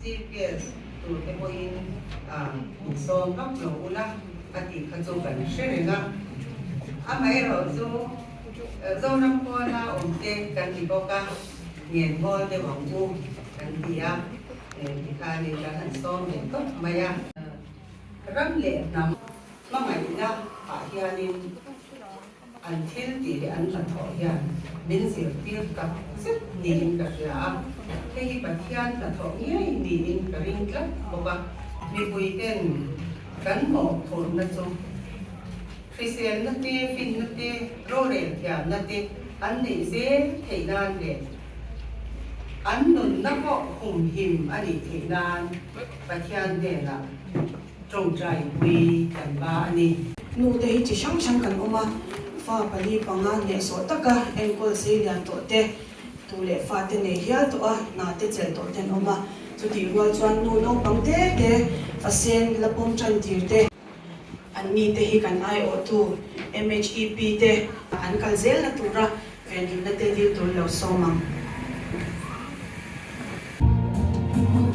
Chief Guest turte pawhin sawm vak lo ula a tih kha chu kan hre reng a. Amaherawhchu Zoram pawna awmte kan ti bawk a, ngenmawl deuh ang u kan ti a, tikhanin kan han sawm leh tawp mai a. Ram leh hnam hmangaihna ah hianin an thil tih leh an hnathawh hian min zirtir tak zet niin ka hria a, hei hi Pathian hnathawh ngei niin ka ring tlat bawk a, mipui ten kan mawhphurhna chu hriselna te, finna te, rorel thiamna te an neih zel theih nan leh an nunna pawh humhim a nih theih nan Pathian hnenah Tawngtai pui kan ba a ni. Nu te hi chi hrang hrang kan awm a, fa pali panga hnehsawh taka enkawl sei lian tawh te, tu leh fa te nei hial tawh a, hna te chelh tawh te an awm a. Chutih rual chuan nu naupang te te, fa sen la pawm tan tir te, an mi te hi kan aiawhtu MHEP te an kal zelna tura Venhimna te dil tur lo sawm ang.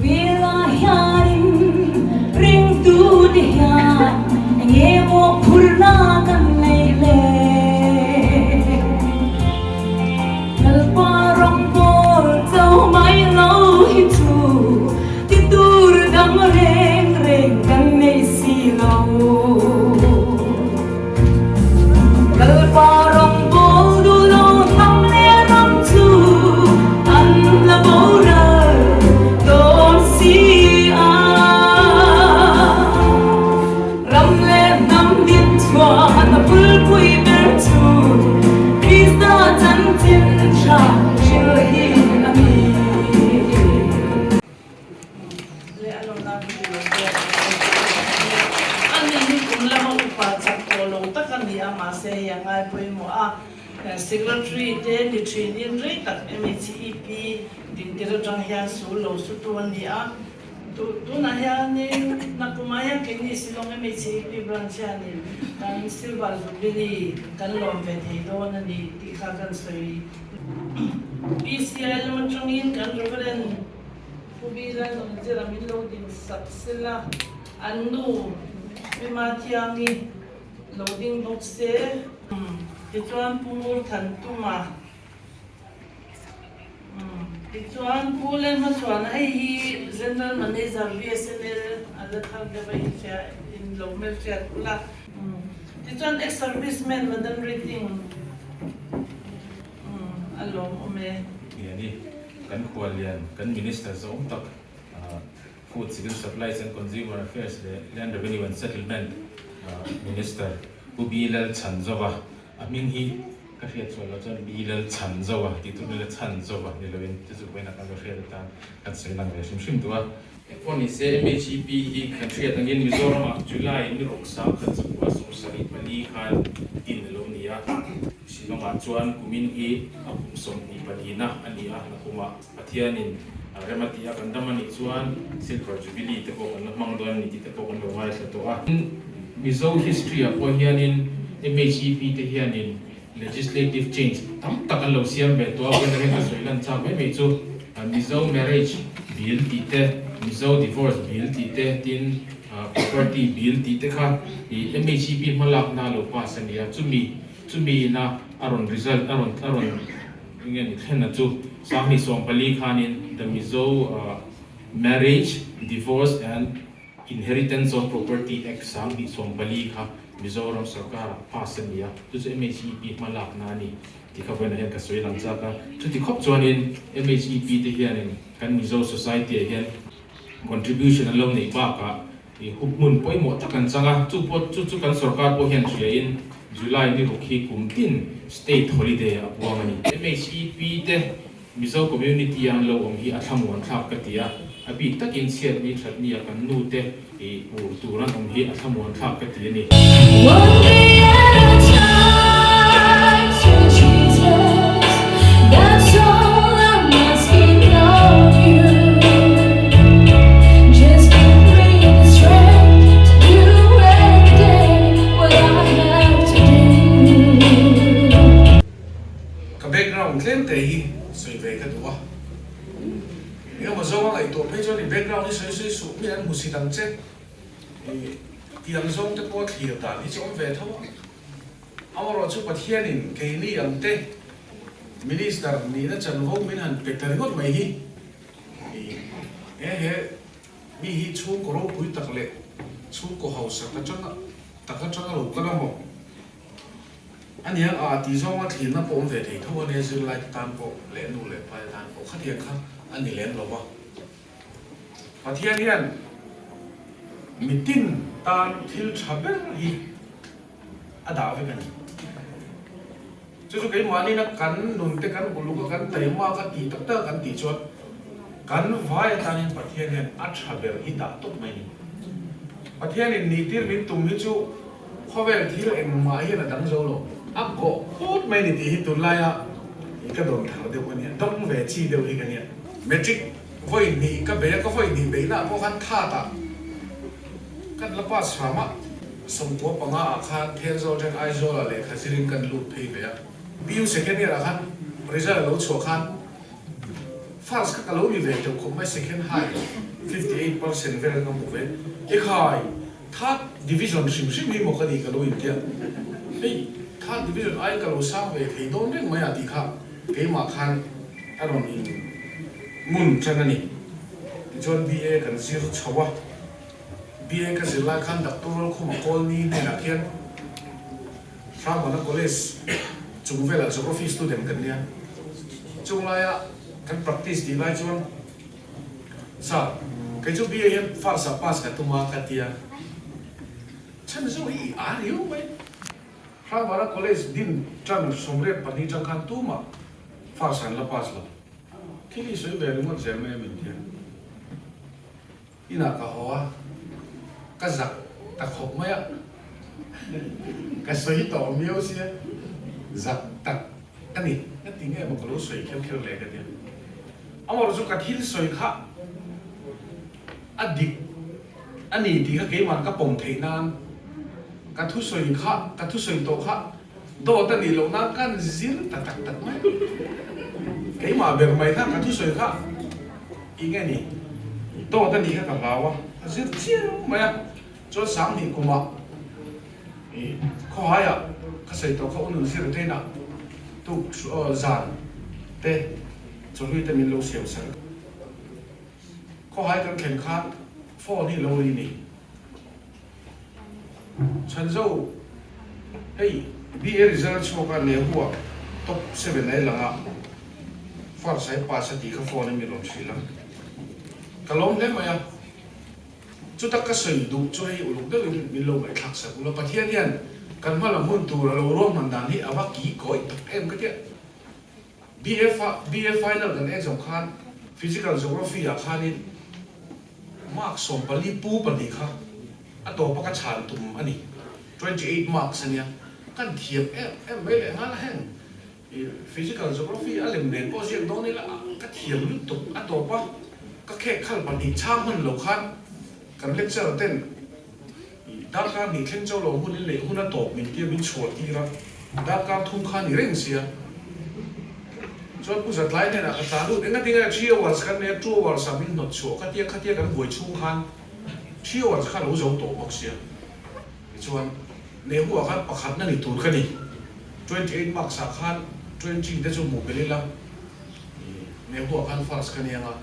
Khawvelah hianin ringtute hian eng emaw phurna kan nei hle. Lalpa rawngbawl cho mai lo hi chu ti tur dang reng reng kan nei si lo. Lalpa rawngbawl duh lo hnam leh ram chu an la boral dawn si a. Ram leh hnam din chhuah a bulpui ber chu Krista chanchin tha hrilh hi a ni. A ni hi kum lama upa chak tawh lo tak a ni a, mahse hei a ngai pawimawh a. Secretary te ni thinin rei tak MHEP dintir atang hian sul lo su tu a ni a. Tunah hianin nakumah hian keini Shillong MHEP branch hianin kan Silver Jubilee kan lawm ve thei dawn a ni tih kha kan sawi. PCI lam atangin kan Reverend Pu Bila Nunzira min lo din sak sela, an nu Pi Mathiangi lo ding bawk se. Tichuan Pu Ngurthantuma, tichuan Pu Lalhmachhuana, hei hi General Manager BSNL a la thar deuh a inhria, in lo hmelhriat ula. Tichuan Ex-Serviceman Madan Rating. A lawmawm e. Ni kan khuallian, kan Minister zawng tak Food, Civil Supplies and Consumer Affairs leh Land Revenue and Settlement Minister Pu Bi Lal Chhanzova, a hming hi ka hriat chhuah loh chuan Bi Lal Chhanzova tih tur nila Chhanzova ni loin chu chu vawiin a kan lo hriat atan kan sawi lang ve hrim hrim duh a. Engpawh ni se MHEP hi kan hriat angin Mizoramah July ni ruk sang khat zakua 74 khan din a lo ni a. Shillongah chuan kumin hi a kum 24na a ni a, nakumah Pathianin rem a tih a kan dam a nih chuan Silver Jubilee te pawh kan la hmang dawn a ni tih te pawh kan lo ngaithla tawh a. Mizo history ah pawh hianin MHEP te hianin legislative change tam tak an lo siam ve tawh a, vawiin hian ka sawi lan chak mai mai chu Mizo marriage bill tih te, Mizo divorce bill tih te, tin property bill tih te kha MHEP hmalakna a lo pass a ni a, chumi Chumi ina a rawn result a rawn a rawn enge ni thlen a chu 2014 khanin The Mizo Marriage, Divorce and Inheritance of Property Act 2014 kha Mizoram sarkar ah pass a ni a, chu chu MHEP hma lakna a ni tih kha vawiinah hian ka sawi lang chak a. Chuti khawp chuanin MHEP te hianin kan Mizo society ah hian contribution an lo neih bakah I hup hmun pawimawh tak an chang a, chu pawh chu chu kan sorkar pawh hian hriain July ni ruk hi kum tin state holiday a puang a ni. MHEP te Mizo community a an lo awm hi a thlamuan thlak ka ti a, a bik takin chhiat ni that ni a kan nu te i ur tur an awm hi a thlamuan thlak ka ti a ni. One day at a time, sweet Jesus, that's all I'm asking of you. Just give me the strength to do every day what I have to do. Ka background tlem te hi sawi ve ka duh a, engemaw zawnga ngaihtuah phei chuan i background. hi sawi sawi suh, mi an hmusit ang che i tiang zawng te pawh thlir dan hi chu awm ve tho a. Amaherawhchu Pathianin keini ang te Minister nihna chanvo min han pe ta ringawt mai hi i he he mi hi chhungkaw ropui tak leh chhungkaw hausa tak atanga tak atanga lo kal a maw? A nia a tih zawnga thlirna pawh awm ve thei tho a nia zirlai te tan pawh leh nu leh pa te tan pawh khatiang kha a ni lem lo va. Pathian hian mitin tan thil tha ber hi a dah vek a ni. Chu chu keimahniina kan nun te kan uluk a kan taima ka tih tak tak a kan tih chuan kan vai atanin Pathian hian a tha ber hi dah tawp mai a ni. Pathianin nihtir min tum hi chu khawvel thil engmah hian a dang zo lo, a kawh phut mai a ni tih hi tunlaia ka dawn thar deuh a nia, dawng ve chi deuh hi ka nia. Matric vawi hnih ka bei a, ka vawi hnih beihna ah pawh khan thatah kan la pass hram a. 95 ah khan Thenzawl then Aizawl ah lehkha zirin kan lut phei ve a. PU second year ah khan result a lo chhuah khan first kha ka lo ni ve teuh khawp mai second high 58% vel ka hmu ve. Ekhai third division hrim hrim hi maw ka nih ka lo intia. Hei third division aiin ka lo sang ve thei dawn reng mai a tih kha keimah khan a rawn in ngun tan a ni. Tichuan BA kan zir chho a. BA ka zir lai khan Doctor Lalkhuma Kawlni hnenah khian Hramana College chung velah Geography student kan nia. Chung laia kan practice tih lai chuan Sir, kei chu BA hian first ah pass ka tum a ka tia. Chhan zawk hi i a riau mai. Hramana College din tan 82 tang khan tumah first an la pass lo. Thil i sawi ve ringawt zel mai a min tia. Inah ka haw a, ka zak ta khawp mai a, ka sawi tawh miau sia, zak tak a ni, ka ti nge maw ka lo sawi kher kher le ka ti a. Amaherawh chu ka thil sawi kha a dik a ni tih kha keimah ka pawm theih nan ka thusawi kha, ka thusawi tawh kha dawt a nih loh nan kan zir ta tak tak mai. Keimah ber mai kha ka thusawi kha. I nge ni? Dawt a nih kha ka hlau a, a zir chiang mai a, chuan 2000 kumah i khawhaiah ka sawi tawh kha u nun zir te inah tuk zan te chawhlui te min lo siam sak. Khawhai kan thlen khan phone hi lo ri ni. Chhanzo, hei BA result chhuak a Nehu-ah top seven a lang a, first ai pass a tih kha phone in min rawn hrilh a, ka lawm hle mai a, chuta ka sawi duh chu hei uluk deuhin min lo ngaihthlak sak ula, Pathian hian kan hma lam hun tur a lo ruahman dan hi a va ki kawi tak em ka tia. BF a BA final kan exam khan Physical Geography ah khanin mark 14 pu pahnih kha a tawpa ka chhan tum a ni, 28 marks a nia, kan thiam em em mai leh nghal a heng i Physical Geography a lem nen pawh ziak dawn ila ka thiam lutuk a tawpa ka khek khal pahnih chhang hman lo khan kan lecturer ten I darkar hnih thleng cho lo hun in leh hun a tawp min tia min chhuah tir a, darkar thum kha ni reng sia. Chuan Pu Zatlai hnenah ka tlan lut, enga tinge 3 hours kan nei a, 2 hours ah min hnawt chhuah khatia khatia kan buai chhung khan 3 hours kha lo zo tawh bawk sia. Tichuan Nehu ah khan pakhatna ni tur ka ni, 28 marks ah khan 20 te chu hmuh belh ila, i Nehu ah khan first ka ni anga.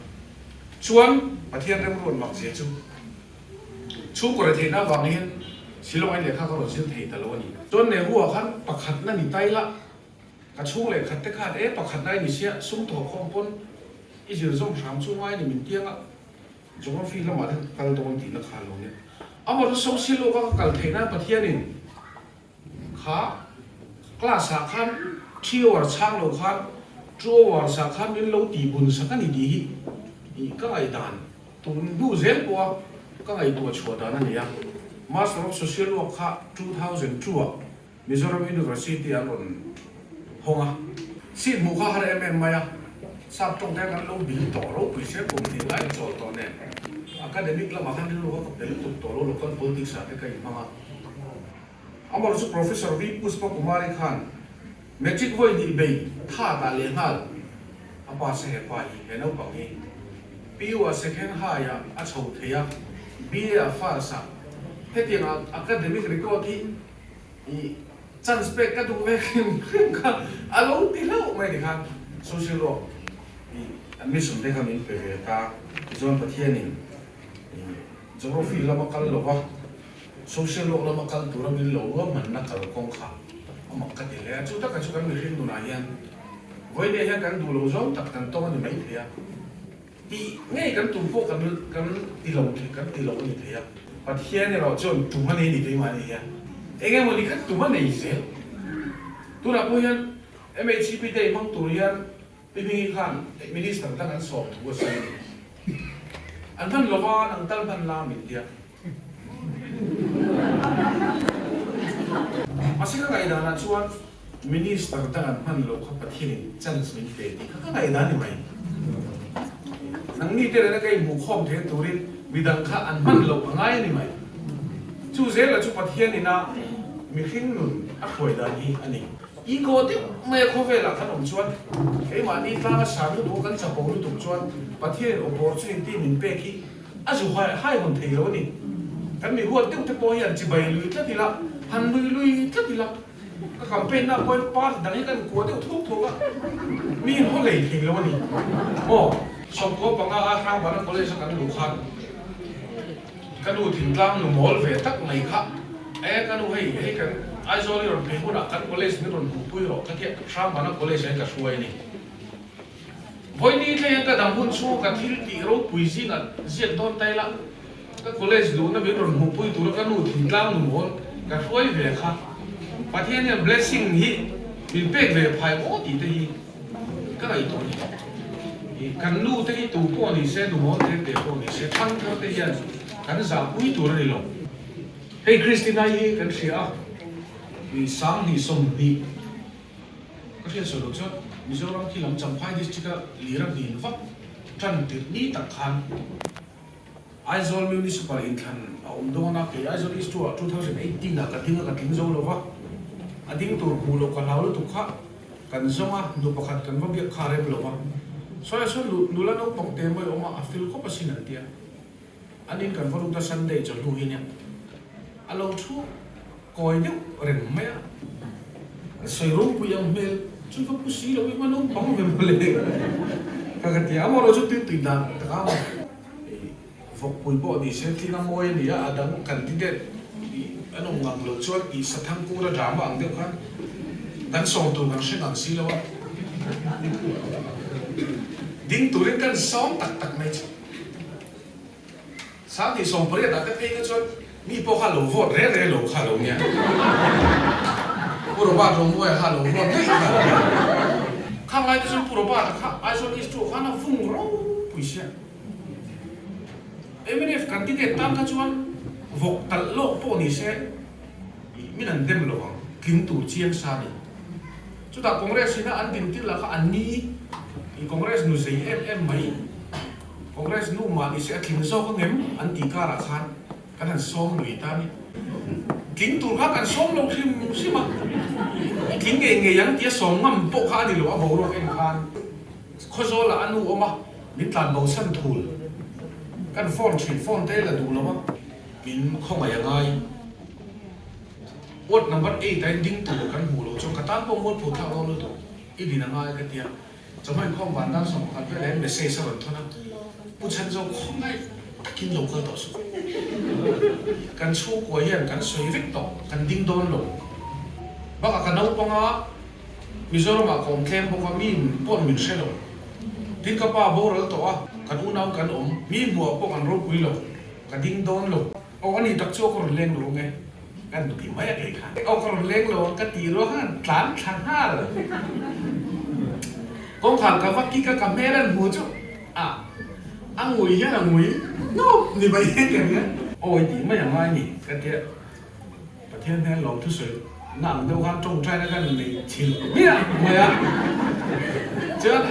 Chuan Pathian remruat mak zia chu. Chhungkaw reh theihna avang hian Shillong ai lehkha ka rawn zir thei ta lo a ni. Chuan Nehu-ah khan pakhatna ni tai la, ka chhung leh khat te khan e pakhatna i ni sia, sum thawh khawm pawn i zir zawm hram chu ngai ni min tiang a, Geography lamah te kal dawn tihna kha a lo nia. Amaherawhchu Social Work a ka kal theih nan Pathianin kha class ah khan 3 hour chhang lo khan 2 hours ah khan min lo tih bun sak a ni tih hi ka ngaihdan tun hnu zel pawh a ka ngaihtuah chhuah dan a ni a. Master of Social Work kha 2002 ah Mizoram University an rawn hawng a. Seat hmuh kha har em em mai a, sap tawng te kan lo bil tawh ropui sia kum hnih lai chawl tawh nen academic lamah khan rilru kha ka pe lutuk tawh lo local politics ah te ka inhmang a. Amor chu Professor V Pushpa Kumari khan Matric vawi hnih bei tha dah leh nghal a pa se he pa hi he naupang hi. PU ah second high ah a chho thei a, BA ah first ah. Hetiang ah academic record hi i chance pek ka duh ve hrim hrim kha a lo ti hlauh mai tikhan social work i admission te kha min pe ve ta. Tichuan Pathianin i geography lama kal lova social work lama kal tura min lo ruahmanna kalkawng kha a mak ka ti hle a. Chu taka chu kan mihring nunah hian Vawiin hian kan duh lo zawng tak kan tawng a ni mai thei a, tih ngei kan tum pawh kan kan ti lo thei kan ti lo a ni thei a. Pathian erawh chuan tum a nei a ni keimah ni hian eng emaw ni kha tum a nei zel. Tunah pawh hian MHCP te hmang tur hian Pi Hmingi khan Minister dang an sawm thu a sawi a ni. An hman lova nang tal hman la min tia. Mahse ka ngaihdanah chuan Minister dang an hman loh kha Pathianin chance min pe tih kha ka ngaihdan ni mai. Nangni te rena ka inhmuh khawm theih turin midang kha an hman loh a ngai a ni mai. Chu zela chu Pathianin a mihring nun a hruai dan hi a ni. Ego deuh mai a khawvelah kan awm chuan keimahni tlanga san lutuk a kan chapo lutuk chuan Pathianin opportunity min pek hi A zu hai hai hawn thei lo a ni. Kan mi huat deuh te pawh hian chibai lui tlat ila, han lui lui tlat ila, ka campaign na pawhin party dang hi kan kuah deuh thuk thuk a, mi in haw lei thei lo a ni. Aw, sawmkaw panga a Hrangbana College a kan luh khan ka nu thingtlang nu mawl ve tak mai kha, e ka nu hei hei kan Aizawl i rawn phei hunah kan college min rawn hmuhpui rawh ka tia Hrangbana College ah hian ka hruai a ni. Vawini thleng ka dam hun chhung ka thil tih ropui zingah ziak dawn ta ila, ka college luhna min rawn hmuhpui tura ka nu thingtlang nu mawl ka hruai ve kha Pathian hian blessing hi min pek ve phai maw tih te hi ka ngaihtuah a ni. Kan nu te hi tu pawh ni se, nu mawl te te pawh ni se, thangthar te hian kan zahpui tur a ni lo. Hei Christina hi kan hria a, 20 20. Ka hriat sawi loh chuan Mizoram khi lam Champhai District a lir a hnin vak tan tirh ni tak khan Aizawl Municipal inthlan a awm dawn a, kei Aizawl East 2 ah 2018 ah ka ding a ka tling zo lo va, a ding tur hmuh loh ka hlau lutuk kha kan zawng a, nu pakhat kan va biak kha a rem lo va, sawi ah sawn nula naupang te mawi awm a, a fil khawp asin an tia, an in kan va lut a Sunday chawhnu hi nia a lo thu. Kawi deuh reng mai a, sawi ropui ang hmel chu ka pu si lo i hman naupang ve mawle ka ka ti a, amaherawh chu tui tui dan tak a maw vawkpui pawh ni se thil a mawi a ni a, a dang candidate ih an awm ngang loh chuan ih Sathang Kura drama ang deuh khan kan sawm tur kan hre ngang si lo a, ding turin kan sawm tak tak mai chu. 2018 ah te phei kha chuan mi pawh kha lo vote reng reng lo kha lo nia. Pu Robert Romawia kha lo vote daih kha lo nia. Khang lai te chuan Pu Robert a kha Aizawl East 2 khan a vung ropui sia. Mnf candidate tan kha chuan vawk talh lawk pawh ni se min an dem lo ang, tling tur chiang sa ni. Chutah Congress ina an din tir lah kha an ni i Congress nu zei em em mai. Congress nu mah ni se a tling zawk angem an tih karah khan kan han sawm lui ta a ni. Tling tur kha kan sawm lo hrim hrim a, i tling ngei ngei ang tia sawm ngam pawh kha a ni lo, a boruak en khan Khawzawlah a nu awm a, min tlan bo san thul. Kan phone thin, phone te la duh lo a, min khawngaih a ngai. Ward number 8 ah in ding tur kan hmuh loh chuan ka tan pawh mualpho thlak dawn lutuk i din a ngai ka tia. Chawhmeh inkhawm van dan 11 vel hian message a rawn thawn a, Pu Chhanzo khawngaih takin lo kal tawh suh. Kan chhungkua hian kan sawi vek tawh, kan ding dawn lo. Bakah ka naupang a, Mizoramah ka awm tlem bawk a, mi pawn min hre lo. Tin ka pa boral tawh a, kan unau kan awm, mi hmuah pawh kan ropui lo, ka ding dawn lo. Aw a ni tak chu aw ka rawn leng lo ange kan ti mai a kei kha. Aw ka rawn leng lo ang ka tih ruang khan tlan thla nghal. Kawngkhar ka va kik a ka hmel an hmu chu a a ngui hian a ngui nup ni mai hian ka nia. Aw i tih mai a ngai ni ka tia Pathian hmel lawm thusawi na ang deuh khan tawngtai na kan nei thil miah mai a. Chuan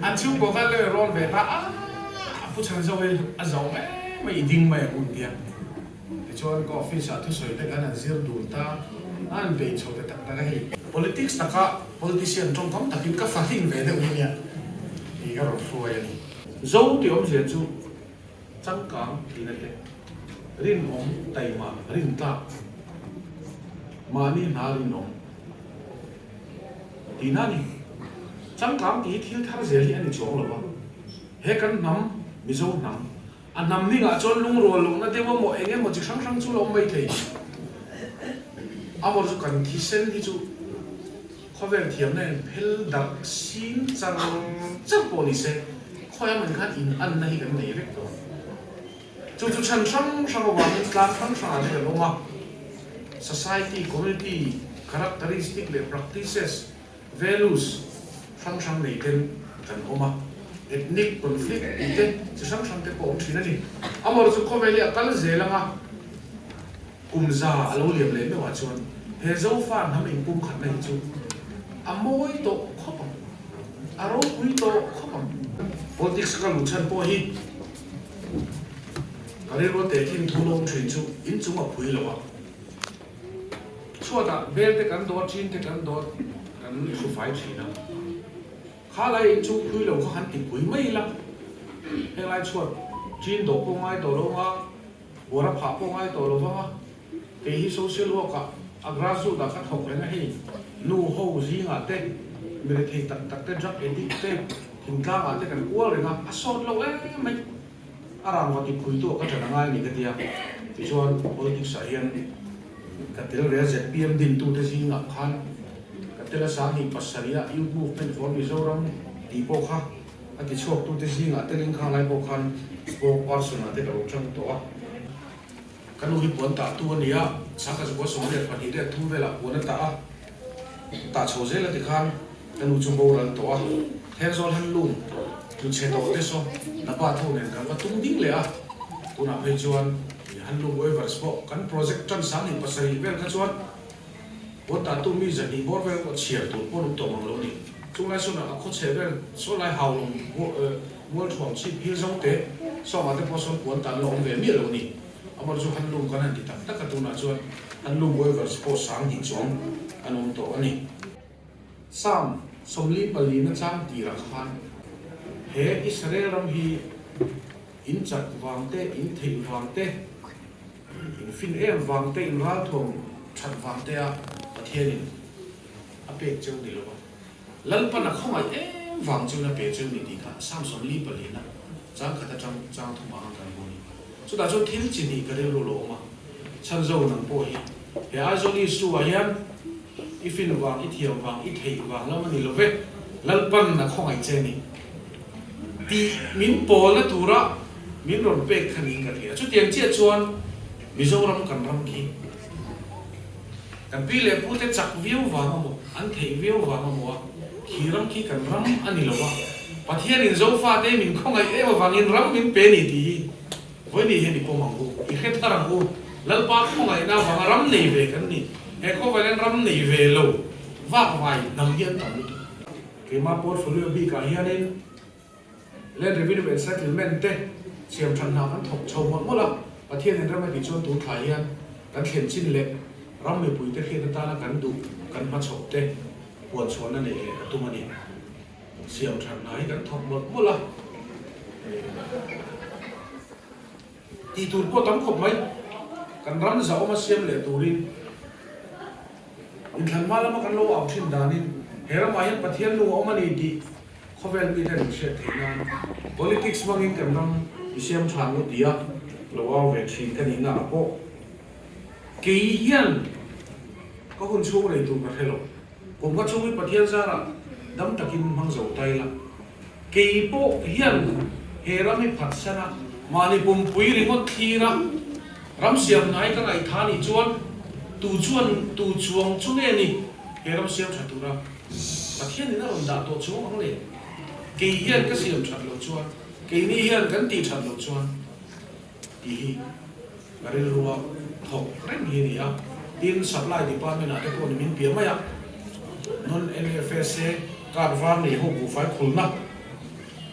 an chhungkaw khan lo i rawn ve ta a a pu chhan zo hi a zo mai mai i ding mai ang un tia. Tichuan ka office ah thusawi te kan han zir dun ta a han bei chho ta tak tak a hei. Politics taka politician tawngkam takin ka fahrin ve deuh hi nia tih ka rawn hruai a ni. Zo tih awmzia chu changkang tihna te, rinawm, taima, rintlak, mahni hna rinawm tihna a ni. Changkang tih hi thil thar zel hi a ni chuang lo va, he kan hnam, Mizo hnam, a hnam ningah chuan lungrual lohna deuh emaw eng emaw chi hrang hrang chu la awm mai thei. Amaw chu kan thisen hi chu Khawvel thiamna in phel darh sing char char pawh ni se, khawi aman khan in anna hi kan nei vek tawh. Chu chu chhan hrang hrang avangin tlang hrang hrangah te kan awm a, society, community characteristic leh practices, values hrang hrang nei ten kan awm a, ethnic conflict tih te chi hrang hrang te pawh awm thin a ni. Amaherawhchu khawvel hi a kal zel anga. Kum za a lo liam leh meuhah chuan he Zofa hnam inpumkhatna hi chu a mawi tawh khawp ang, a ropui tawh khawp ang. Politics ka luh chhan pawh hi ka rilru teh thin thu lawm thin chu inchung a phui lo a, chhuatah bel te kan dawt, chin te kan dawt, kan hrufai thin a, kha lai inchung phui lo kha han tipui mai ila, henglai chhuat chin dawh pawh ngai tawh lo anga, Buar a phah pawh ngai tawh lo vang a, kei hi social work ah a grassroot ah ka thawk reng a hei, nu ho zingah te, mi rethei tak tak te, drug addict te, thingtlang ah te kan kual reng a, a sawt lo em mai. A rangva ti phui tu ah ka ṭan a ngai a ni ka ti a, tichuan politics ah hian ka tel ve a, zpm dintu te zingah khan ka tel a, 2007 ah Youth Movement for Mizoram tih pawh kha A ti chhuaktute zingah telin khang lai pawh khan spoke person ah te ka lo chang tawh a. Ka nu hi puan tah tu a ni a, sangkhat zakua 22 velah puan a tah a, tah chho zel a ti khan ka nu chu boral tawh a. Thenzawl han lung tlu chhe tawh te saw Napa tho nen kan va tum ding leh a, tunah phei chuan han lung waivers pawh kan project tan 27 vel kha chuan Puan tah tu mi zahnih bawr vel pawh chhiar tur pawh an awm tawh mang lo a ni. Chung lai sawn a khaw chhe vel saw lai hau lawng mual thuam chhip phir zo te sawngah te pawh sawn puan tan la awm ve miah lo a ni. Amar chu han lum kan han ti tak tak a, tunah chuan han lum waivers pawh 2000 chuang an awm tawh a ni. Psalm 44 na chang tirah khan he Israel ram hi in chak vang te, in theih vang te, In fin em vang te, in ralthuam that vang te a Pathianin a pek cheu ni lo va, Lalpan a khawngaih em vang chuan a pe cheu ni tih kha Psalm 44 na chang khat atang chang thum ah khan kan hmu a ni. Chutah chuan thil chi hnih ka rilru lo awm a, chhanzo nang pawh hi he Aizawl Isu ah hian i fin vang, i thiam vang, i theih vang lam a ni lo ve, Lalpan a khawngaih che ni tih min pawlna tura min rawn pek kha niin ka hria. Chutiang chiah chuan Mizoram kan ram khi kan pi leh pute chak viau vang a maw, an theih viau vang a maw a, khi ram khi kan ram a ni lo a, Pathianin Zofate min khawngaih em avangin ram min pe ni tih hi Vawiin hian i pawm ang u, i hre thar ang u, Lalpa khawngaihna avanga ram nei ve kan ni, he khawvel hian ram nei ve lo vak vai hnam hi an tam lutuk. Keimah portfolio bikah hianin Land Revenue and Settlement te siam than hna kan thawk chho mawlh mawlh a, Pathianin ram a tih chuan tun thlai hian kan thlen chin leh ram mipuite hriat atana kan duh kan hmachhawp te puan chhuahna neih leh ka tum a ni. Siam than hna hi kan thawk mawlh mawlh a, tih tur pawh tam khawp mai. Kan ram zahawm a siam leh turin inthlan hma lama kan lo au thin danin he ramah hian Pathian nu a awm a ni tih khawvel mite an inhriat theih nan politics hmangin kan ram i siam tha ang u tia lo au ve thin ka nihna ah pawh kei hian ka hun chhung rei tur ka hre lo. Kum ka chhungin Pathian zarah dam takin hmang zo ta ila, kei pawh hian he ram hi phatsan a, mahni pumpui ringawt thlir a, ram siam hnai ka ngaihtha nih chuan tu chuan tu chuang chu nge ni he ram siam tha tura Pathianin a rawn dah tawh chuang ang le? Kei hian ka siam that loh chuan, keini hian kan tih that loh chuan tih hi ka rilrua thawk reng hi a ni a. Tin, Supply Department ah te pawh ni min piah mai a, Non NFSA card var nei ho buhfai khulna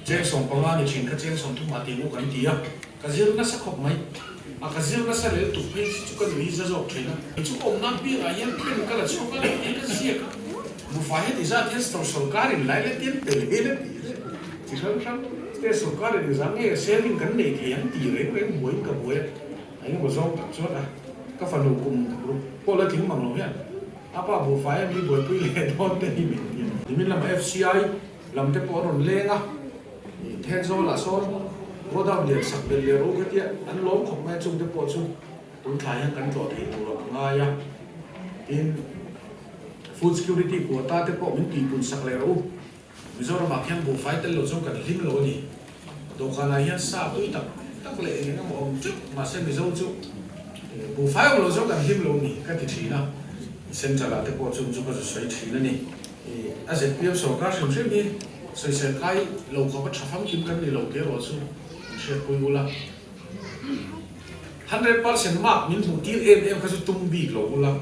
cheng 15 ni thin kha cheng 30 ah tih mu kan ti a, ka zir nasa khawp mai. A ka zir nasa rel tuk phei chu ka nuih za zawk thin a. Kei chu awmna piangah hian pen ka la chhuak a, eng ka ziak a, buhfai heti zat hian sawrkar in lai la tian tel ve la tih leh chi hrang hrang. State sorkar in engzah nge saving kan nei thei ang tih reng reng buaiin ka buai a, engemaw zawng tak chuan a ka fanu kum ruk pawh la tling mang lo hian a pa buhfai a mi buaipui leh dawn te hi min ti a. Nimin lama FCI lam te pawh an rawn leng a, Thenzawl ah sawn godown lian sak belh leh ro kha tia an lawm khawp mai a, chung te pawh chu tun thlai hian kan tlawh thei tur a ka ngai a, tin food security quota te pawh min tihpun sak leh rawh u. Mizoram ah khian buhfai tel lo chuan kan hlim lo a ni. Dawhkan ah hian sa tui tak tak leh eng eng emaw awm teuh mahse Mizo chu buhfai awm lo chuan kan hlim lo a ni ka ti thin a. Central ah te pawh chung chu ka zu sawi thin a ni. A zpm sorkar hrim hrim hi sawisel kai lo khawp a tha famkim kan ni lo tih erawh chu min hriatpui ula. 100% mark min hmuh tir em em kha chu tum bik lo ula,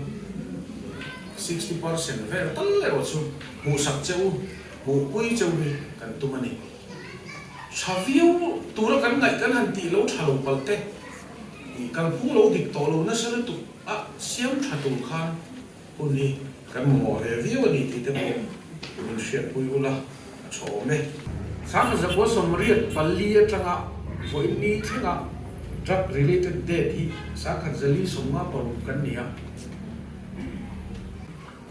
60% vel tal erawh chu hmuhsak che u, hmuhpui che u hi kan tum a ni. Tha viau tura kan ngaih kan han tih lo tha lo palh te, ih kalphung lo dik tawh lo nasa lutuk a siam tha tur khan hun hi kan mamawh ve viau a ni tih te pawh min hriatpui ula a tha awm e. Sangha 984 atanga vawiin ni thlenga drug related death hi 1456 kan ni a,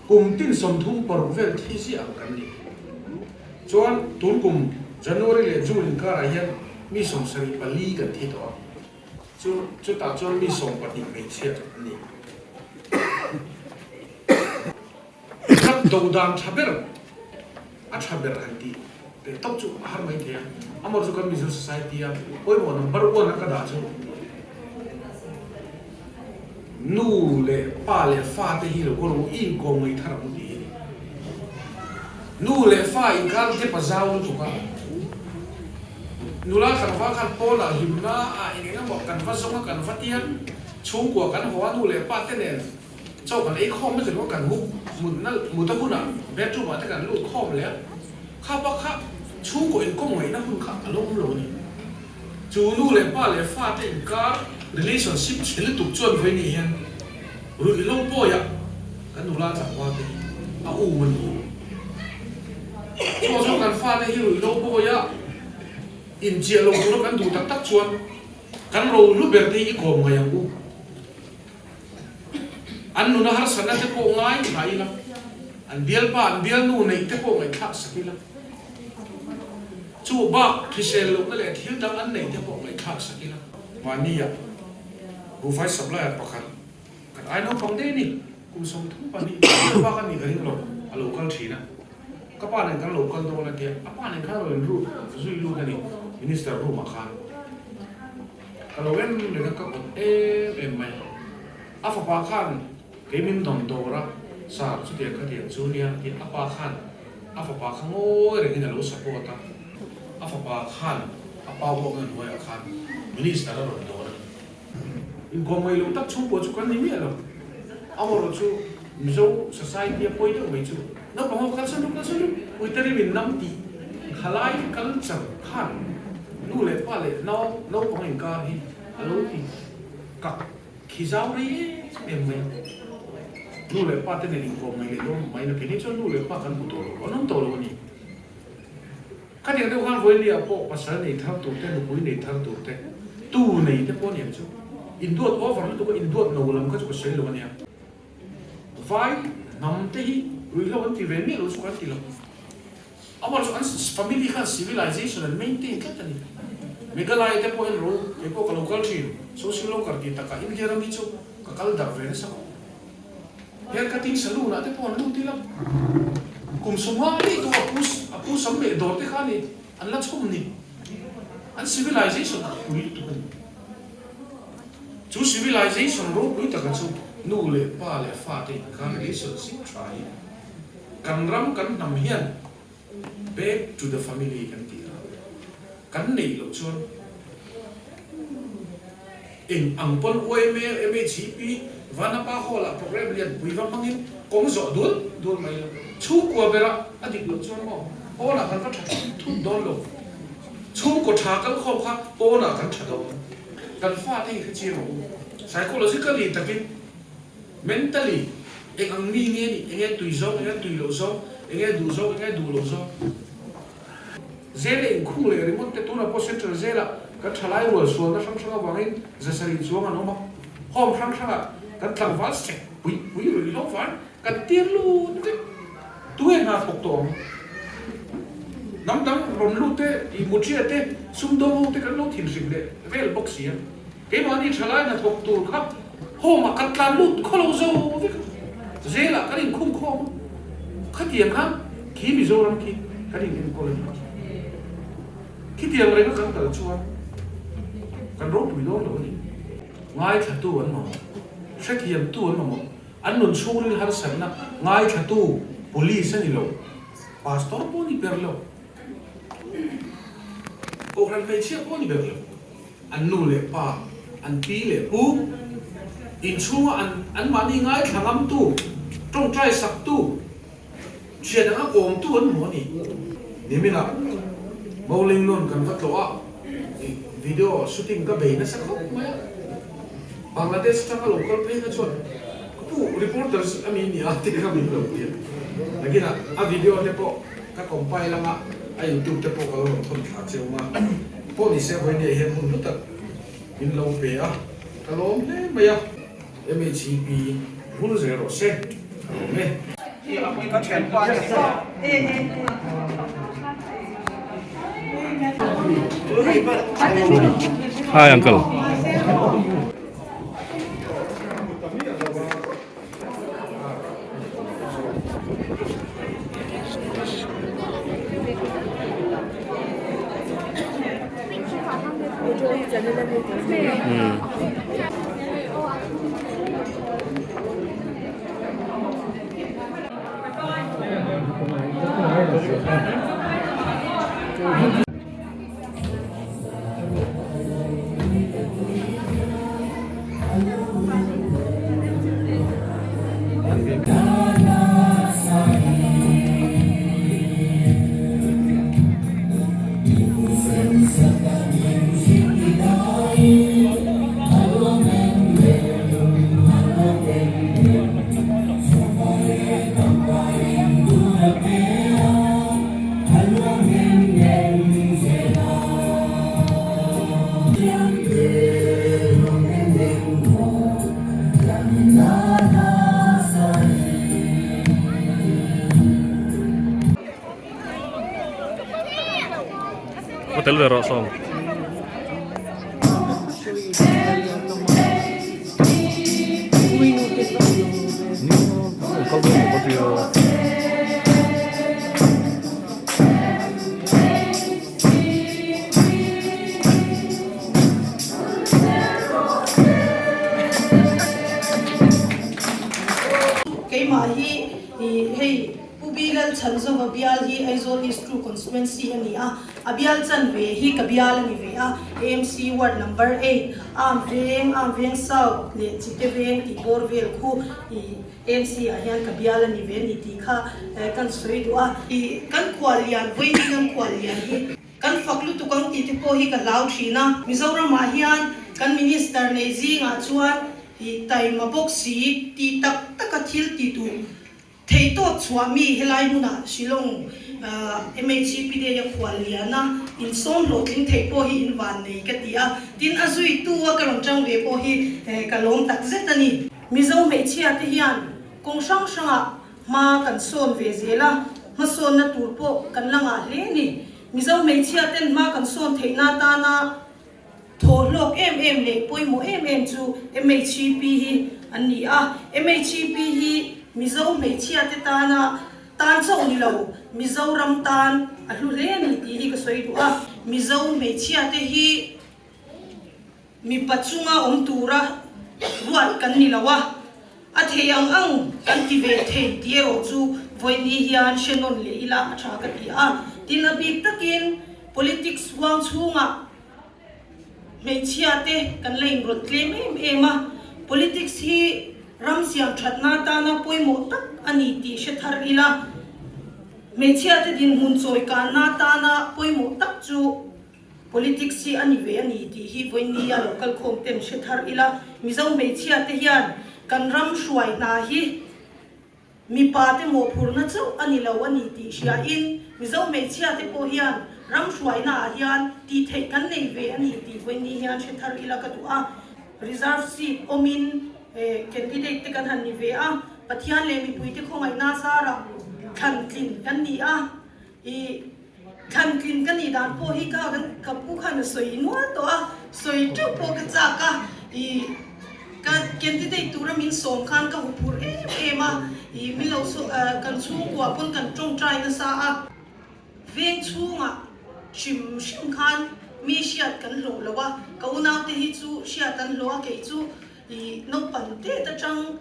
kum tin 36 vel thi ziah ang kan ni. Chuan tun kum January leh June inkarah hian mi 74 kan thi tawh a. Chu chutah chuan mi 12 hmeichhia an ni. Ram do dan tha ber, a tha ber han tih teh tawp chu a har mai thei a. Amawr chu kan Mizo Society a pawimawh number one a ka dah chu nu leh pa leh fa te hi lo kawr u i inkawm ngei thar ang tih hi ni. Nu leh fa inkar gap a zau lutuk a. Nula tlangval khan pawnah hlimna ah eng eng emaw kan va zawng a kan va tiang chhungkua kan haw a nu leh pa te nen chaw kan ei khawm na tluk a kan huk mutna mut a hunah bedroom ah te kan lut khawm leh a kha pa kha chhungkaw inkawm ngaihna hun kha a lo awm lo a ni. Chu nu leh pa leh fa te inkar relationship chhe lutuk chuan vawi ni hian ruihhlo pawiah kan nula tlangval te hi a um a ni. Chuvang chuan kan fate hi ruihhlo pawia inchiah lo tura kan duh tak tak chuan kan rohlu ber te hi i kawm ngai ang u. An nuna harsatna te pawh ngai thla ila, an bialpa an bialnu neih te pawh ngaihthlak sak ila, chu bak hrisel lohna leh thil dang an neih te pawh ngaihthlak sak ila. Mahnia buhfai supplier pakhat Kan ai naupang daih a ni, kum 32 bialpa ka nih ka ring lo, a lo kal thin a. Ka pa nen kan lo kal dawn a tia, a pa nen khan rawn inru zui lut a ni, Minister room ah khan. Ka lo en reng a, ka awt em em mai. A fapa khan kei min dawn dawr a, Sir, chutiang khatiang chu nia a tia, a pa khan a fapa kha ngawi rengin a lo support a, a fapa khan a pa uakna hnuaiah khan Minister a rawn dawr a ni. Inkawmngaih loh tak chhungkua chu kan ni miah lo. Amaherawh chu Mizo society a pawi deuh mai chu naupang ho kal sawn ru kal sawn ru Uitari min nam tih khalai culture khan nu leh pa leh nau naupang inkar hi a lo ti kak khi zau rei em em mai a. Nu leh pa te nen inkawmngaih leh dawn mai na keini chuan nu leh pa kan hmu tawh lo, an awm tawh lo a ni. Khatiang deuh khan Vawilia pawh pasal nei thar tur te, nupui nei thar tur te, tu nei te pawh a ni ang chu. Induat over lutuk a, induat no lam kha chu ka sawi lo a nia. Vai hnam te hi ruihhlo an ti ve miah lo chu kan ti lo. Amaherawhchu an family khan civilization an maintain tlat a ni. Meghalaya te pawh en ro, kei pawh ka lo kal thin, social worker tih takah India ram hi chu ka kal darh ve nasa khawp. Hair cutting saloon ah te pawh an lut ila, kum sawmnga daih tawh a pu a pu sam leh dawr te kha ni an la chhawm ni. An civilization kha pui lutuk a ni. Chu civilization ropui taka chu nu leh pa leh fa te inkar relationship tha hi kan ram kan hnam hian back to the family kan tih a, kan neih loh chuan eng ang pawn yma, MHEP, Vanapa Hall ah program lian pui va hmangin kawng zawh dul dul mai lo. Chhungkua bera a dik loh chuan maw pawnah kan va tha thut thut dawn lo. Chhungkaw tha kal khawm kha pawnah kan tha dawn. Kan fate hi hre chiang ang u. Psychologically takin Mentally, eng ang mi nge nih, enge tui zawng, enge tui loh zawng, enge duh zawng, enge duh loh zawng. Zela inkhung leh ringawt te tunah pawh Central Zela kan thalai rual sualna hrang hrang avangin 700 chuang an awm a, home hrang hrangah kan tlangval sek pui pui ruih hlauh van kan tir lut vek. Tunge hna thawk tawh ang? Hnam dang rawn lut te, ih muṭia te, sumdawng ho te kan lo thinhrim leh vel bawk si a. Keimahni thalai hna thawk tur kha home ah kan tlan lut khaw lo zo vek a, zelah kan inkhung khawm a, khatiang khan khi Mizoram khi kan in enkawl a ni. Khitiang renga kan kal chuan kan ropui dawn lo a ni. Ngaithlatu an mamawh, hrethiamtu an mamawh, an nun chhungril harsatna ngaithlatu police a ni lo, pastor pawh a ni ber lo, kohhran hmeichhia pawh a ni ber lo. An nu leh pa, an pi leh pu, inchhunga an anmahni ngaithla ngamtu, tawngtai saktu, thian anga kawmtu an hmu a ni. Niminah bowling nun kan va tlawh a, video shooting ka bei nasa khawp mai a, Bangladesh atanga lo kal phei kha chuan ka pu reporters a mi nia tih kha min lo ti a, nakinah a video te pawh ka compile anga a youtube te pawh ka lo rawn thawn thla cheu ang a, pawh ni se vawinia hian hun hlu tak min lo pe a, ka lawm hle mai a. MHEP vul zel rawh se, ka lawm e. Hi uncle. Hotel ve rawh sawm. Keimah hi hei Pu B Lalchhanzova bial hi Aizawl East 2 Constituency a ni a, a bial chanve hi ka bial a ni ve a, AMC Ward Number 8, Am Veng, Am Veng South leh Chite Veng tih bawr vel khu AMC ah hian ka bial a ni ve a ni tih kha kan sawi duh a. Kan khuallian, vawiin kan khuallian hi kan fak lutuk ang tih te pawh hi ka hlau thin a. Mizoram ah hian kan Minister nei zingah chuan taima bawk si tih tak taka thil ti duh Theihtawp chhuah mi helai hmunah Shillong MHCP Day a khual lian a, insawm hlawhtling theih pawh hi in van nei ka ti a, tin a zuitu a ka rawn tang ve pawh hi ka lawm tak zet a ni. Mizo hmeichhia te hian kawng hrang hrangah hma kan sawn ve zel a, hmasawnna tur pawh kan la ngah hle a ni. Mizo hmeichhia ten hma kan sawn theihna atana Thawhlawk em em leh pawimawh em em chu MHEP hi an ni a. MHEP hi Mizo hmeichhiate tana tan chauh ni lo, Mizoram tan a hlu hle a ni tih hi ka sawi duh a. Mizo hmeichhiate hi mipa chunga awm tura ruat kan ni lo a, a thei ang ang kan ti ve thei tih erawh chu vawiini hian hre nawn leh ila a tha ka ti a. Tin, a bik takin Politics huang chhungah hmeichhia te kan la inrawlh tlem em em a, politics hi ram siam thatna atana pawimawh tak a ni tih hre thar ila, hmeichhia te dinhmun chawi kanna atana pawimawh tak chu politics hi a ni ve a ni tih hi vawiin a lo kalkhawm ten hre thar ila, Mizo hmeichhia te hian kan ram hruai hna hi Mipa te mawhphurhna chauh a ni lo a ni tih hriain Mizo hmeichhia te pawh hian Ram hruainaah hian tih theih kan nei ve a ni tih vawiin hian hre thar ila ka duh a. Reserve seat awmin candidate te kan han ni ve a, Pathian leh mipuite khawngaihna zarah thlan tlin kan ni a. I thlan tlin ka nih dan pawh hi ka ka pu khan a sawi nual tawh a, sawi teuh pawh ka chak a, i ka candidate tura min sawm khan ka huphurh em em a, i min lo kan chhungkua pawn kan tawngtai nasa a, veng chhungah hrim hrim khan mi hriat kan hlawh lo a, ka unaute hi chu hriat an hlawh a, kei chu i naupang tet atang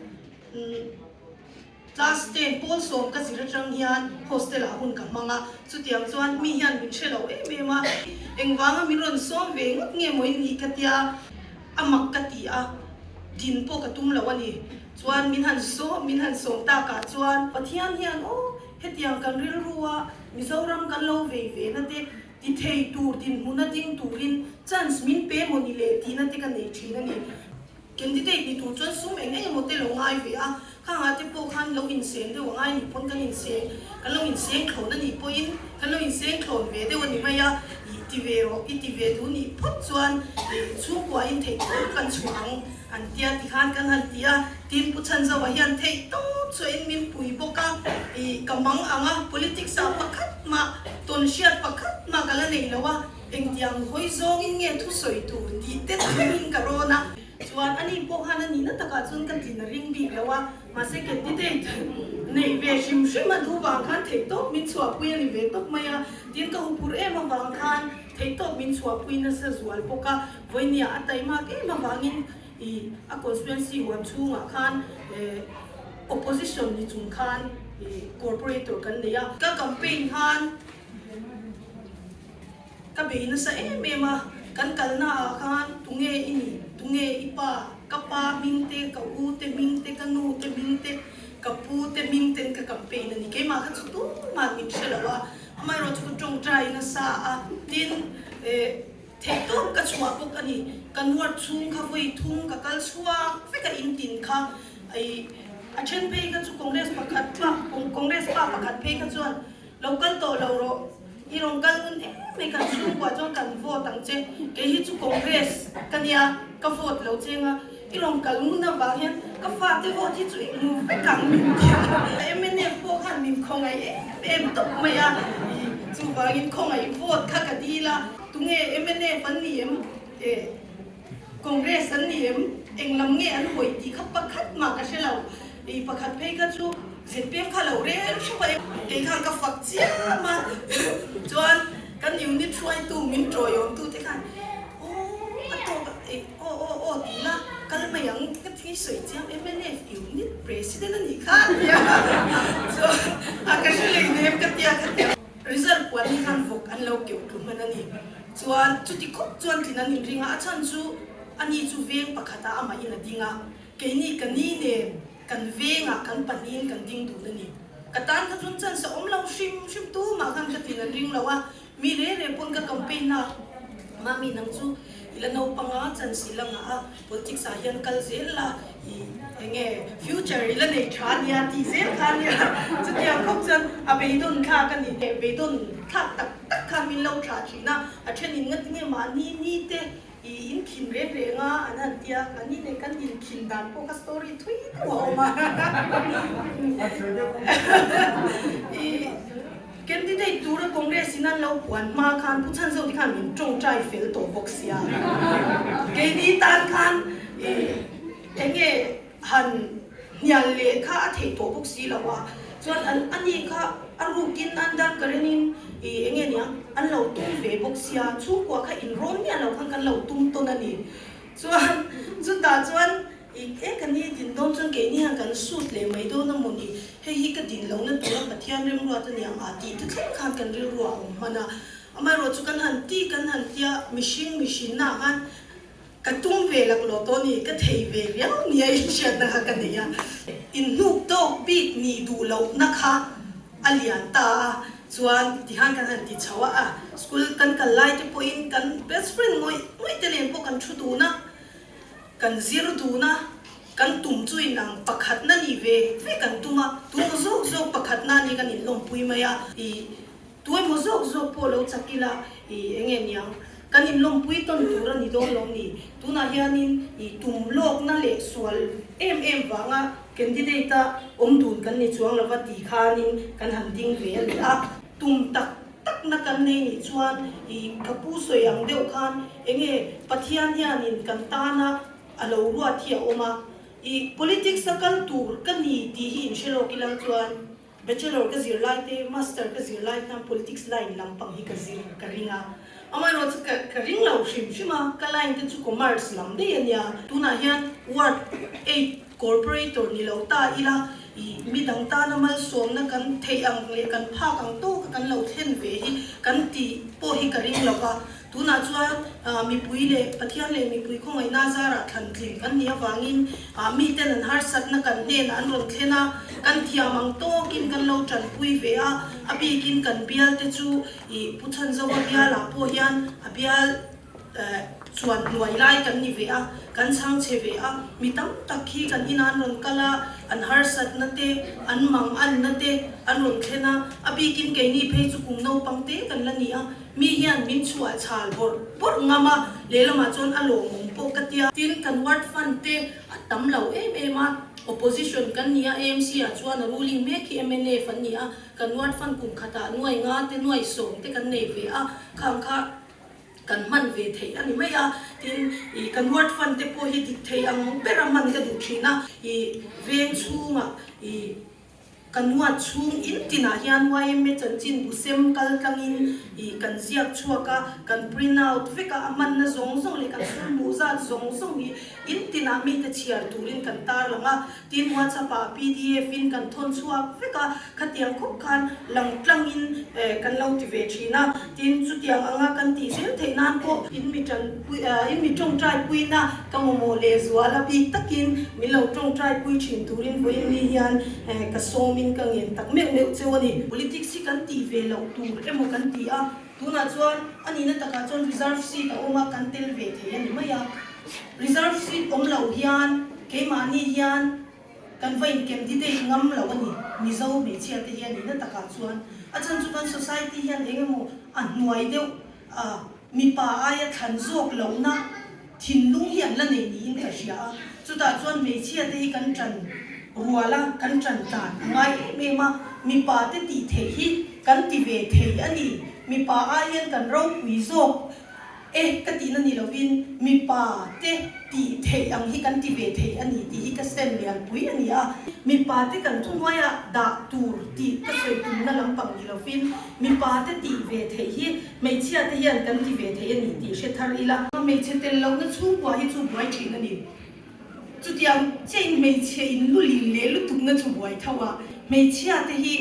Class 10 pawl sawm ka zir atang hian hostel ah hun ka hmang a, chutiang chuan mi hian min hre lo em em a, engvanga min rawn sawm ve ngawt nge maw in nih ka tia, a mak ka ti a, din pawh ka tum lo a ni. Chuan min han sawm, min han sawm takah chuan Pathian hian aw hetiang kan rilru a Mizoram kan lo vei ve na te ti thei tur dinhmuna ding turin chance min pe maw ni le tihna te ka nei thin a ni. Candidate ni tur chuan sum eng eng emaw te lo ngai ve a, khangah te pawh khan lo inseng deuh a ngai nih pawn kan inseng, kan lo inseng thlawn a nih pawhin kan lo inseng thlawn ve deuh a ni mai a, ih ti ve rawh, i ti ve duh nih phawt chuan ih chhungkuain theih tawp kan chhuah ang an tia tikhan kan han ti a, tin Pu Chhanzova hian theih tawp chhuahin min pui bawk a, ih ka mang ang a, politics ah pakhat mah tawn hriat pakhat mah ka la nei lo a. Engtiang hawi zawngin nge thusawi tur tih te thlengin ka rawn a. Chuan ani pawh khan a nihna takah chuan ka tlin a ring bik lo a, mahse candidate neih ve hrim hrim a duh vang khan theihtawp min chhuahpui a ni ve tawp mai a, tin ka huphurh em avang khan theihtawp min chhuahpui nasa zual bawk a, vawinia a taimak em avangin i a constituency huam chhungah khan opposition ni chung khan i corporator kan nei a. Ka campaign khan. Ka bei nasa em em a, kan kalna ah khan tunge i nih, tunge i pa, ka pa hming te, ka u te hming te, ka nu te hming te, ka pu te hming ten ka campaign a ni. Keimah kha chu tumah min hre lo a, amaherawh chu ka tawngtai nasa a, tin theihtawp ka chhuah bawk a ni. Ka nuar chhung kha vawi thum ka kal chhuak vek a in tin kha i a then phei kha chu Congress pakhat pa Congress pa pakhat phei kha chuan Lo kal tawh lo rawh, i rawn kal ngun em mai kan chhungkua chuan kan vote ang che, kei hi chu Congress ka nia ka vote lo cheng a, i rawn kal ngun avang hian ka fate vote hi chu i hmu vek ang min ti a, mnf pawh khan min khawngaih em em tawp mai a, i chuvangin khawngaih vote kha ka dil a, tunge mnf an ni em? Eh Congress an ni em? Eng lam nge an hawi tih kha pakhat mah ka hre lo. I pakhat phei kha chu zpm kha lo rel hrep a, kei khan ka fak chiam a. Chuan kan unit hruaitu min tawiawmtu te khan aw a tawk a, eh aw aw aw ti la kal mai ang ka thi sawi chiam mnf unit president a nih kha a ti a. Chuan a ka hre leh nem ka tia ka ti a. Result puan hi khan vawk an lo keuh tlu hman a ni. Chuan chuti khawp chuan tlin an inring a, a chhan chu ani chu veng pakhatah amahin a ding a, keini ka ni nen kan vengah kan pahnihin kan ding dun a ni. Ka tan kha chuan chance a awm lo hrim hrim tumah khan ka tlin an ring lo a, mi re re pawn ka campaign a, Mami nang chu i la naupang a, chance i la ngah a, Politics ah hian kal zel la i enge future i la nei tha ania tih zel kha ania chutiang khawp chuan a beidawn thlak a ni. Beidawn thlak tak tak khan min lo thlah thin a, a thenin nga tinge mahni ni te i in khin reng reng a an han tia kan ni nei kan in khin dan pawh kha story thui deuh a awm a i Candidate tura Congress in an lo puan hma khan Pu Chhanzo te khan min tawngtai fel tawh bawk sia. Keini tan khan enge han hnial leh kha a theih tawh bawk si lo a, chuan an ani kha a rukin an dar current in enge nia an lo tum ve bawk sia, chhungkua kha inrawn miah lo khan kan lo tum tawn a ni. Chuan chutah chuan I e ka ni din dawn chuan keini hian kan sut leh mai dawn a maw ni, hei hi ka din lohna tura Pathian remruat a niang a tih te thleng khan kan rilru ah a awm hman a. Amaherawh chu kan han ti kan han tia mihring mihrinna ah khan ka tum ve laklawh tawh a ni, ka thei ve riau nia inhriatna kha ka nei a. Inhnuk tawk bik nih duh lohna kha a lian ta a, chuan tihian kan han ti chho a, a school kan kal lai te pawhin kan best friend ngawih ngawih te nen pawh kan thu dun a. Kan zir dun a, kan tum chu inang pakhatna ni ve ve kan tum a, tum zawk zawk pakhatna ni kan inlawmpui mai a. I Tuemaw zawk zawk pawh lo chak ila i enge niang kan inlawmpui tawn tur a ni dawn lo ni. Tunah hianin i tum lawkna leh sual em em vanga candidate a awm dun kan ni chuang lova ti khanin kan han ding ve a ni a. Tum tak takna kan nei nih chuan i ka pu sawi ang deuh khan enge Pathian hianin kan tana a lo ruat hi a awm a, i politics a kal tur ka ni tih hi inhre lawk ilang chuan Bachelor ka zir lai te, Master ka zir lai hian politics line lampang hi ka zir ka ring a. Amaherawhchu ka ka ring lo hrim hrim a, ka line te chu commerce lam daih a nia. Tunah hian Ward eight Corporator ni lo ta ila, ih midang tana malsawmna kan theih ang leh kan phak ang tawka kan lo thlen ve hi kan tih pawh hi ka ring lo va. Tunah chuan mipui leh Pathian leh mipui khawngaihna zarah thlan tling kan nih avangin miten an harsatna kan hnenah an rawn thlen a, kan thiam ang tawkin kan lo tanpui ve a, a bikin kan bialte chu ih Pu Chhanzova bialah pawh hian a bial chuan hnuai lai kan ni ve a, kan chhang che ve a, mi tam tak hi kan inah an rawn kal a, an harsatna te, an manganna te an rawn thlen a, a bikin keini phei chu kum naupang te kan la ni a. Mi hian min chhuah chhal bawrh bawrh ngam a, lehlamah chuan a lawmawm pawh ka tia. Tin, kan ward fund te a tam lo em em a, opposition kan ni a, AMC ah chuan a ruling mek hi mnf an ni a, kan ward fund kum khatah nuai nga te nuai sawm te kan nei ve a, khang kha kan hman ve theih a ni mai a. Tin, ih kan ward fund te pawh hi dik thei ang bera hman ka duh thin a, ih veng chhungah ih. Ka nuat chhung in tinah hian yma chanchin bu sem kal tlangin ih kan ziak chhuak a, kan print out vek a, a hmanna zawng zawng leh kan sum hmuh zat zawng zawng hi in tinah mite chhiar turin kan tarlang a, tin WhatsApp ah pdf in kan thawn chhuak vek a, khatiang khawp khan lang tlangin kan lo ti ve thin a, tin chutiang anga kan tih zel theih nan pawh in mi tanpui in mi tawngtai puina ka mamawh leh zual a bik takin min lo tawngtai pui thin turin vawiin ni hian ka sawmin ka ngen tak meuh meuh cheu a ni. Politics hi kan tih ve loh tur emaw kan ti a, tunah chuan a nihna takah chuan reserve seat a awm a, kan tel ve thei a ni mai a. Reserve seat awm loh hian keimahni hian kan va in candidate ngam lo a ni, Mizo hmeichhia te hi a nihna takah chuan. A chhan chu kan society hian eng emaw a hnuai deuh a, mipa aia thlan zawk lohna thinlung hi an la nei niin ka hria a, chutah chuan hmeichhia te hi kan tan rual a, kan tan tlan a ngai em em a, mipa te tih theih hi kan ti ve thei a ni, mipa ai hian kan ropui zawk e ka tihna ni lovin mipa te tih theih ang hi kan ti ve thei a ni tih hi ka stand lianpui a ni a. Mipa te kan thuhnuaia dah tur tih ka sawi tumna lampang ni lovin mipa te tih ve theih hi hmeichhia te hian kan ti ve thei a ni tih hre thar ila. Hmeichhe tel lohna chhungkua hi chu buai thin a ni. Chutiang chiahin hmeichhia in lulin leh lutukna chu buai tho a, hmeichhia te hi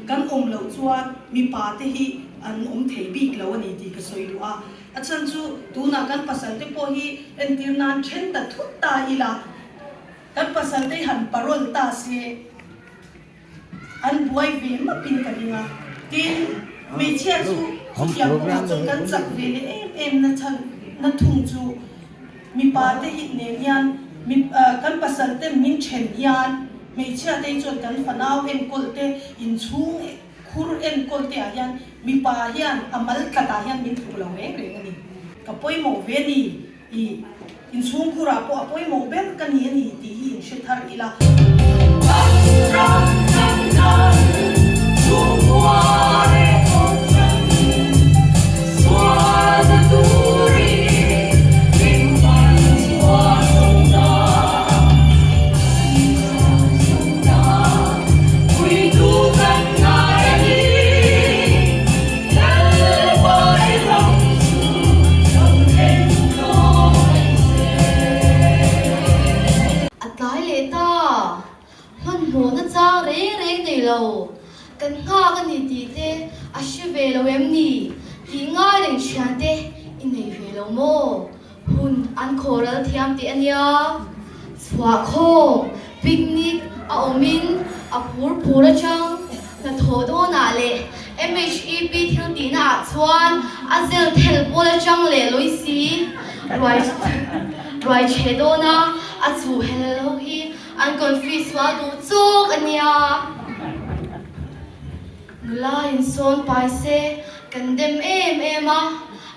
kan awm loh chuan mipa te hi an awm thei bik lo a ni tih ka sawi duh a. A chhan chu tunah kan pasal te pawh hi entir nan then ta thut ta ila, kan pasal te hi han parole ta se an buai ve mapin ka ring a. Tin, hmeichhia chu chutiang kawngah chuan kan chak ve leh em em na chhan na thung chu mipa te hi nen hian mi kan pasal te min then hian hmeichhia te hi chuan kan fanau enkawl te inchhung Khur enkawl te ah hian mipa hian a mal tlat ah hian min tluk lo reng reng a ni. Ka pawimawh ve ni i inchhung khur ah pawh a pawimawh ber ka ni a ni tih hi in hre thar ila. A tlai leh ta, hmanhmawhna chang reng reng nei lo, kan nghak a ni tih te a hre ve lo em ni tih ngai reng thian te i nei ve lo maw? Hun an khawral thiam teh a nia. Chhuahkhawm, picnic, a awmin a phur phur atang hnathawh dawnah leh MHEP thil tihna ah chuan a zel thel pawl atang leh lawi si ruai ruai chhe dawna a chuh hel ho hi an confi sual duh chawk a nia. Nula insawn pai se kan dem em em a,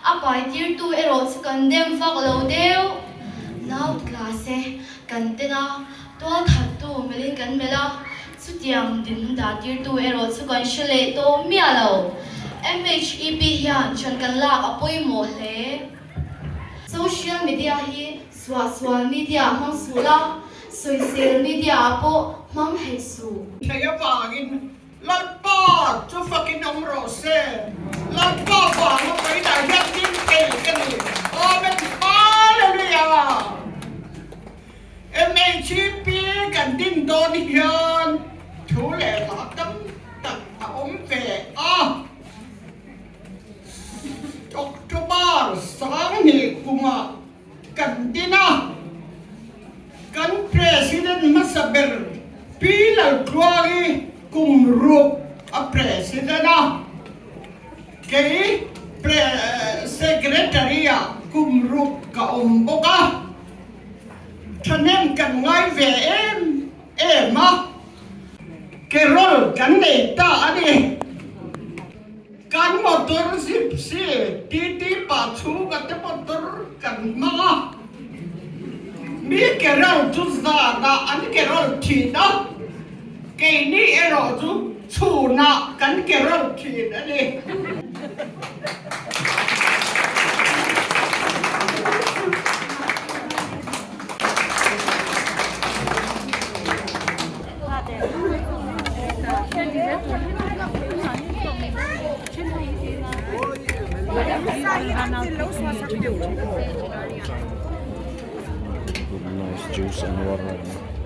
a pai tirtu erawh chu kan dem vak lo deuh. Nau tla se kan ten a, tual thattu melhin kan melh a, chutiang dinhmun dah tirtu erawh chu kan hre leh tawh miah lo. MHEP hian chhan kan lak a pawimawh hle. Social media hi suahsual media hmang suh la, sawisel media ah pawh hmang hek suh. Thei avangin Lalpa chu fakin awm rawh se. Lalpa vanga pawidah hian ding thei ka ni. Amen Hallelujah. MHP kan din dawn hian thu leh hla tam tak a awm ve a. October 2000 kumah kan din a. Kan President hmasa ber Pi Laltluangi kum ruk a President a, kei Secretary ah kum ruk ka awm bawk a, thahnem kan ngai ve em em a, Carol kan nei ta a ni. Kan motor Gypsy TT pa chhunga te motor kan hmang a, mi carol chu zanah an carol thin a, keini erawh chu chhunah kan carol thin a ni. Good nice juice and water.